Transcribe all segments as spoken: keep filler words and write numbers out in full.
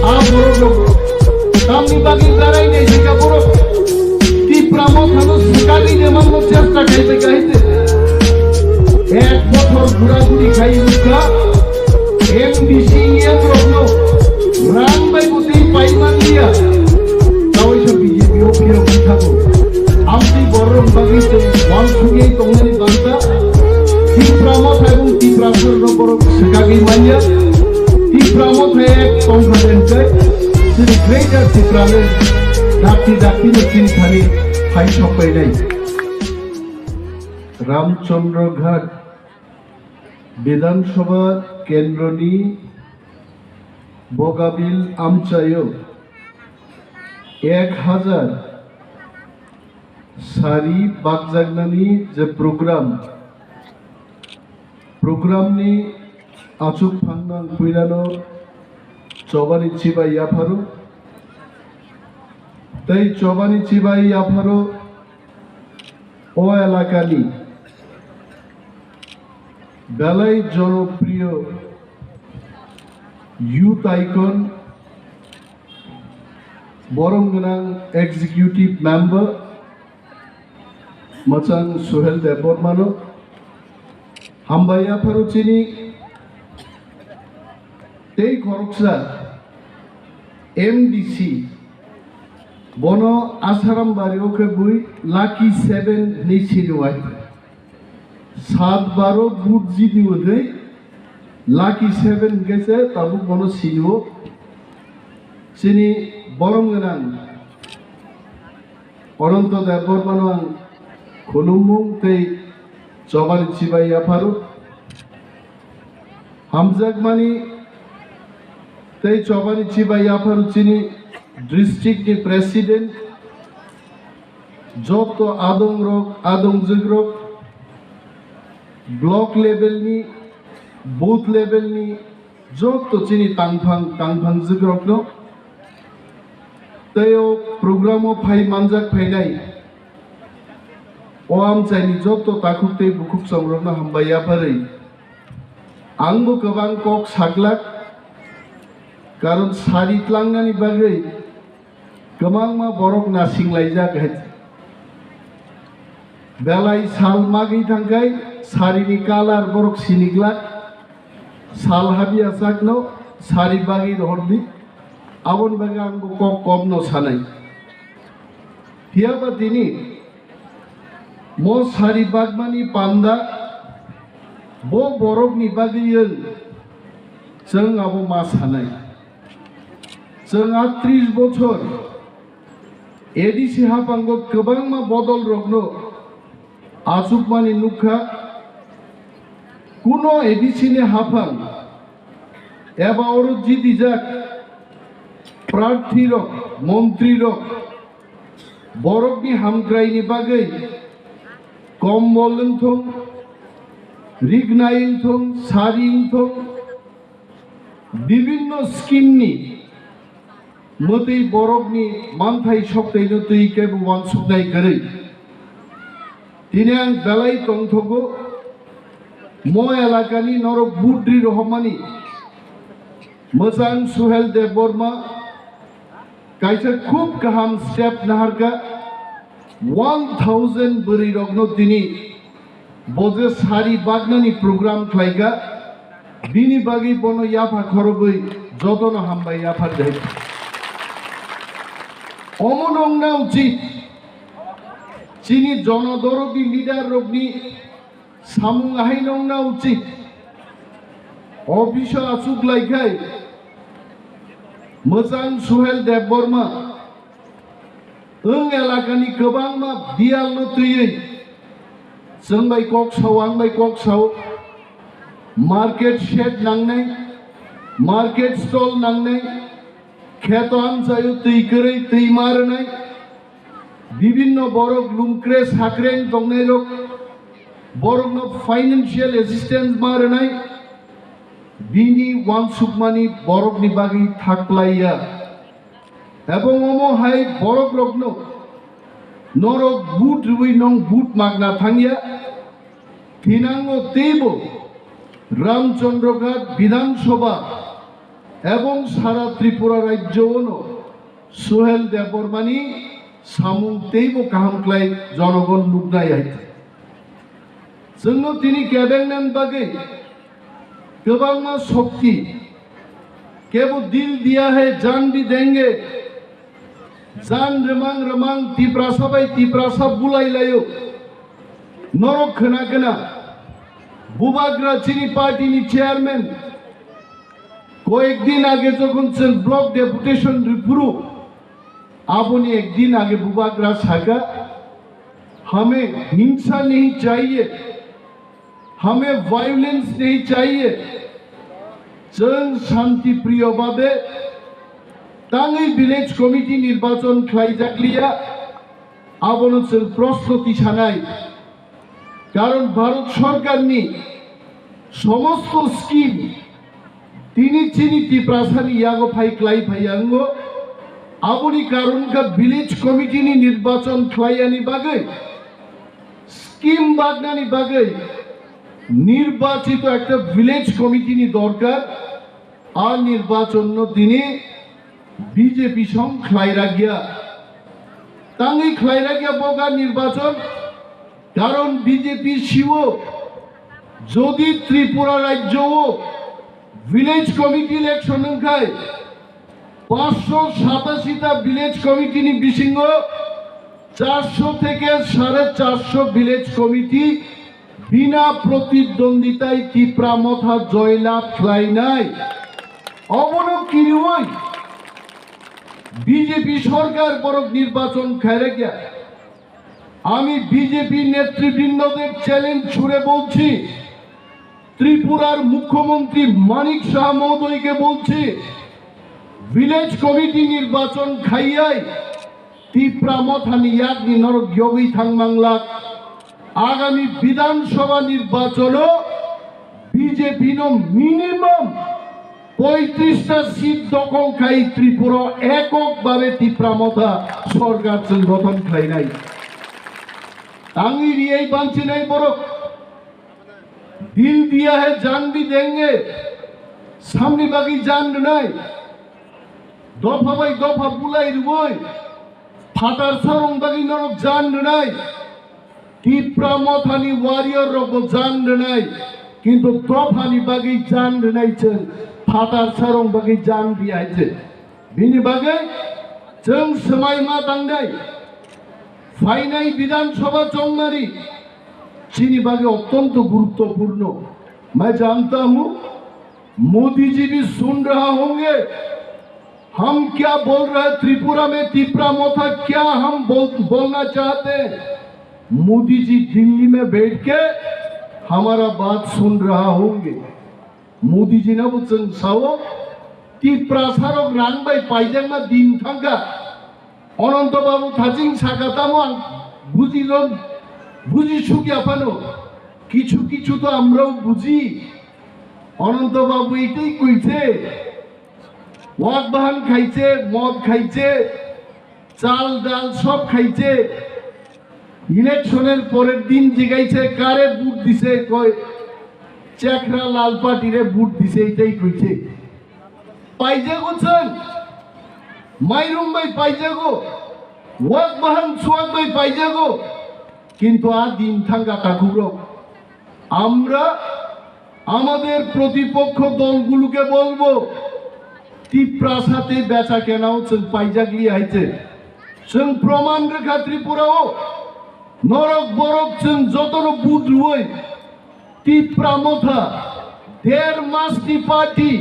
Borok rok tamni bagwi berai nai jika borok Tipra Mothano swkagwi de manno chesta khai bai kahai se. Ek bothor gura guri khai wngkha M D C E M rokno rang bai bwtwi pai manliya. Tawai sa B J P o phirok wngkha bo. Amtwi borok bagwi tei uansugwi tongnani bangsa Tipra Motha ebong Tiprasarno borok swkagwi manya. Tipra Motha ek confident khe chini Greater Tipraland dakti dakti no chini thani phai sokpainai. Ramchandra Ghat Bidhan Sabha Kendroni Bogabil amchaio ek hajar sari bakjaknani je program, programni achuk phangno ang puilano chobani chibai yapharo. Tei chobani chibai yapharo o elakani belai jonopriyo youth icon, borom gwnang executive member Mwchang Suhel Debbarmano hambai yapharo chini tei khoroksa M D C, bono Asaram bari o khe bui Lucky Seven hinwi siniwai. Sat baro vote jidi hwnwi Lucky Seven hwnkhe se tabuk bono sinio. Chini borom gwnang Ananto Debbarmano ang khulumung tei chobani chibai yapharo. Hamjakmani tei chobani chibai yapharo chini district ni president, joto adongrok, adongjukrok, block level ni, booth level ni joto chini tangphang, tangphangjukrokno tei o program o phai manjak phainai o amchaini joto takhuk tei bukhuk chongrokno hambai yapharwi. Ang bo kwbang kok saklak, karon sari tlangnani bagwi kwbangma borok nasing laijak hai. Belai sal magwi thangkhai sarini colour borok siniglak, sal habya sakno sari bagwi rohordi, aboni bagwi ang bo kok komno sanai. Phiyaba tini mo sari bagmani panda bo borokni bagwi wng, chwng abo ma sanai. Chwng atris bochor A D C haphango kwbangma bodol rokno achukmani nukha. Kuno A D C ni haphang eba oro jidijak prarthi rok, montri rok, borokni hamkraini bagwi kombol wngthong, rignai wngthong, sari wngthong, bibinno scheme ni mwtwi borokni manthai soktaino twi kebo uansuknai kwrwi. Tini ang belai tongthogo, mo elakani norok budri rohormani Mwchang Suhel Debbarma kaisa khub kaham step naharkha, one thousand bwrwi rokno tini bo je sari baknani program khlaikha, bini bagwi bono yapha khorobwi jotono hambai yapharjai. Omo nongna uchit chini jonodorodi leader rokni samung ahai nongna uchit. Office o achuk laikhai Mwchang Suhel Debbarma wng elakani kwbangma biyalno twiwi chwng bai kok sao, ang bai kok sao, market shed nangnai, market stall nangnai, kheto amchaio twi kwrwi twi ma rwnai, bibinno borok lungkre sakre wng tongnai rok, borokno financial assistance ma rwnai, bini uansukmani borokni bagwi thaklaiya. Ebong omo hai borok rokno norok vote rwui nong vote magna thangya. Thinango teibo Ramchandra Ghat Bidhan Sabha ebong sara Tripura rajyo-ono Suhel Debbarmani samung teibo kaham khlai jonogon nuknai hai. Chwngno tini kebengnani bagwi kwbangma shokti, kebo dil diya hai jaan bhi denge, jaan rwmang rwmang Tiprasa bai Tiprasa bulai laio. Norok khna khna Bubagra chini party ni chairman koyek din age jokhon chwng block deputation rwphuru, aboni ek din age Bubagra saka, "Hame hingsa nahi chahiye, hame violence nahi chahiye." Chwng shanti priyo babe tangwi village committee nirbachon khlaijakliya, abono chwng proshno tisanai. Karon Bharat Sorkarni somosto scheme tini chini Tiprasani yago phai klai phai yango. Aboni karon kha village committee ni nirbachon khlaiyani bagwi, scheme bagnani bagwi nirbachito ekta village committee ni dorkar. A nirbachon no tini B J P song khlai rakya. Tangwi khlai rakya boga nirbachon. Karon B J P siwo, jodi Tripura rajyo o village committee election wngkhai, paanch sho satashi ta village committee ni bisingo char sho theke sare char sho village committee bina protidwonditai Tipra Motha joylab khlainai. Obono kiriwi B J P sorkar borok nirbachon khairakya. আমি বিজেপি নেতৃবৃন্দদের চ্যালেঞ্জ ছুড়ে বলছি, ত্রিপুরার মুখ্যমন্ত্রী মানিক সাহা মহোদয়কে বলছি, village committee নির্বাচন খাইয়াই তিপ্রা মথানি ইয়াগনি নরক যোগী থাংমাংলাক। আগামী বিধানসভা নির্বাচনও বিজেপি no minimum পঁয়ত্রিশটা সিট দখল খাই ত্রিপুরা এককভাবে তিপ্রা মথা সরকার চুল গঠন খাইনাই। Tangwi riyai banchinai borok, dil diya hai jaan bhi denge, samni bagwi jaan rwnai, dopha bai dopha bulai rwoi, phatar sarong bagwi norok jaan rwnai. Tipra Mothani warrior rokbo jaan rwnai, kintu dophani bagwi jaan rwnai chwng, phatar sarong bagwi jaan riyai chwng. Bini bagwi chwng swmai ma tangnai. Phainai Bidhan Sabha chongmari chini bagwi ottonto guruttopurno. Main janta hu, Modi ji bhi sun raha honge, हम क्या बोल रहे हैं, त्रिपुरा में तिप्रा मोथा क्या हम बोल, बोलना चाहते हैं, मोदी जी दिल्ली में बैठ के हमारा बात सुन रहा होंगे। Modi ji no bo chwng sao, Tiprasa rok rang bai paijakma din thangkha, Ananto Babu thaching saka tamo ang buji rok, buji sukya phano, কিছু কিছু তো আমরাও বুঝি। অনন্ত বাবু এটাই কইছে, ওয়াক বাহান খাইছে, মদ খাইছে, চাল ডাল সব খাইছে। ইলেকশনের পরের দিন জিগাইছে কারে ভোট দিছে, কয় চেখরা লাল পার্টিরে ভোট দিছে, এটাই কইছে। Paijago chwng, mairung bai paijago, wak bahan chuwak bai paijago, kintu a din thangkha takhukrok. আমরা আমাদের প্রতিপক্ষ দলগুলোকে বলবো, তিপ্রাসাতে বেচা কেনাও chwng paijakliya hai se. Chwng proman rwkha Tripura o, norok borok chwng jotono vote rwoi, Tipra Motha, der masti party,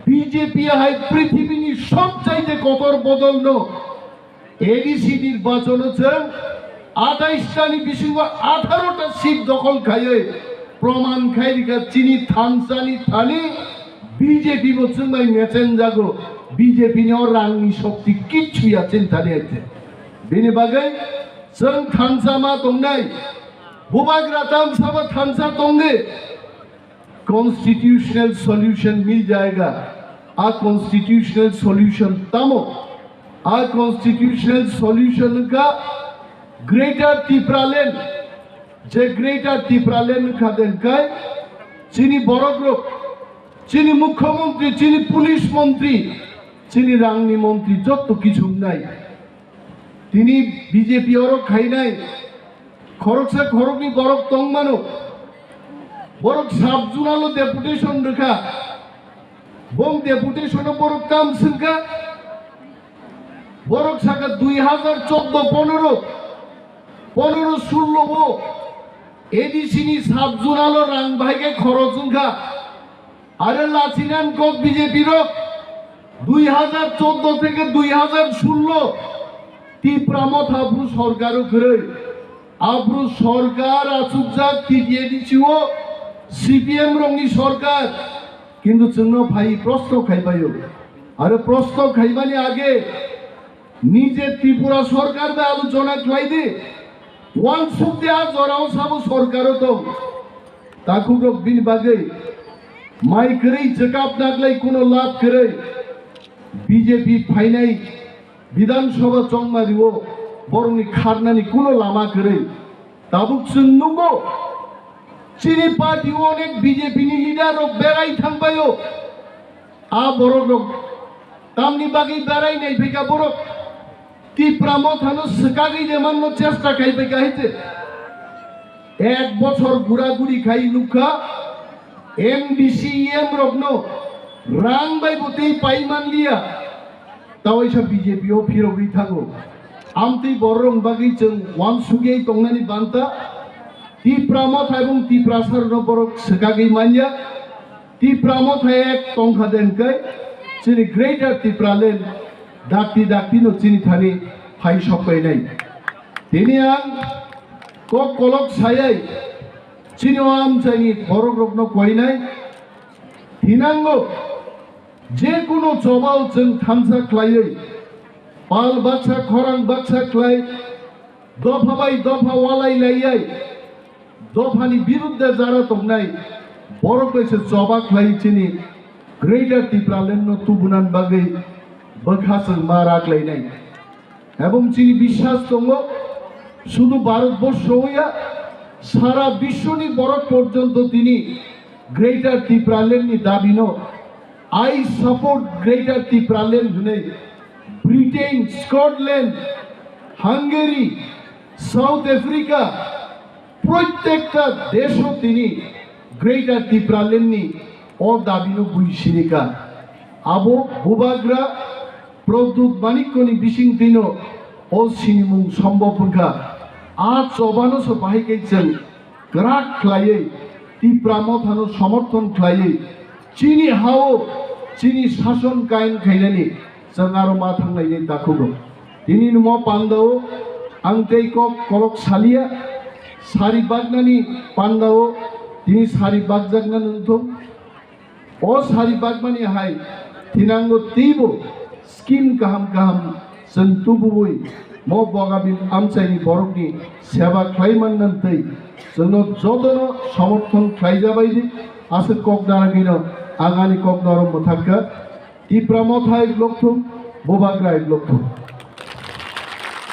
B J P hai prithibini sobchaite kotor bodolno A D C nirbachono chwng athais tani bisingo atharo ta seat dokhol khaiwi proman khai rikha chini thansani thani B J P bo chwngbai mechenjago, B J P ni o rangni shokti kichu ya chini thani aithe. Bini bagwi chwng thansa ma tongnai, bubagra tamsa bo thansa tongdi, constitutional solution mil jayega. A constitutional solution tamo? A constitutional solution wngkha Greater Tipraland. Je Greater Tipraland wngkha den kai chini borok rok, Chini mukhyamantri, chini police mantri, chini rangni mantri, jotto kichu wngnai. Tini B J P oro khainai, khoroksa khoroknwi borok tongmano. Borok sub zonal o deputation rwkha. Bong deputation o borok kam swngkha. Borok saka dui hazar choddo ponoro, ponoro sullo o A D C ni sub zonal o rang bahai khe khorok wngkha. Are lachinan kok B J P rok dui hazar choddo theke dui hazar sullo Tipra Motha aphuru sorkar o kwrwi. Aphuru sorkar achukjak T T A D C o C P M rokni sorkar. Kintu chwngno phai prosto khaibaio. Aro prosto khaimani age nije Tripura sorkar bai alochona khlai di. Wansuk di a jorao sabo sorkaro tong. Takhukrok bini bagwi mai kwrwi chwkap naglai kuno lab kwrwi. B J P phainai Bidhan Sabha chongmario borokni kharnani kuno lama kwrwi. Tabuk chwng nungo chini party o onek B J P ni leader rok berai thangbaio. A borok rok tamni bagwi berai nai phika borok Tipra Mothano swkagwi de manno chesta khai phika hite. Ek bochor gura guri khai nukha M D C M rokno rang bai bo tei pai manliya. Tawaisa B J P o phirogwi thango. Amtwi bororok bagwi chwng wansugwi tongnani banta. Tipra Motha ebong Tiprasarokno borok swkagwi manya. Tipra Motha ek tongkha den kai chini Greater Tipraland dakti dakti no chini thani phai sok painai. Tini ang kok kolok sayai chini o amchaini borok rokno koinai. Thinango je kuno chobao chwng thansa khlaiwi pal baksa khorang baksa khlai dopha bai dopha walai laiyai dophani birudde jara tongnai borok bai se choba khlai chini Greater Tipraland no tubunan bagwi bwkha chwng ma rak lainai. Ebong chini biswas tongo, sudu Bharat borsho ya, sara bishwoni borok porjonto tini Greater Tipraland ni dabino, "I support Greater Tipraland" hwnwi Britain, Scotland, Hungary, South Africa, proitekta desho tini Greater Tipraland ni o dabino bui sinika. Abo bubagra Pradyut Manikko ni bisingtwino o sinimung sombhob wngkha. A chobano se bahai khe chwng kwrak khlaiwi Tipra Mothano somorthon khlaiwi chini hao chini sason kaim khainani chwng aro ma thangnaini takhugo. Tini nimo pandao ang tei kok kolok saliya, sari baknani pandao tini sari bakjakna nungthung. O sari bakmani hai thinango teibo scheme kaham kaham chwng tubuwi mo Bogabil amchaini borokni seba khlai manna tei chwngno jotono somorthon khlai jabai di. Aswk kok naragwino ang ani kok norok mwthakka. Tipra Motha ek lokthung, Bubagra ek lokthung.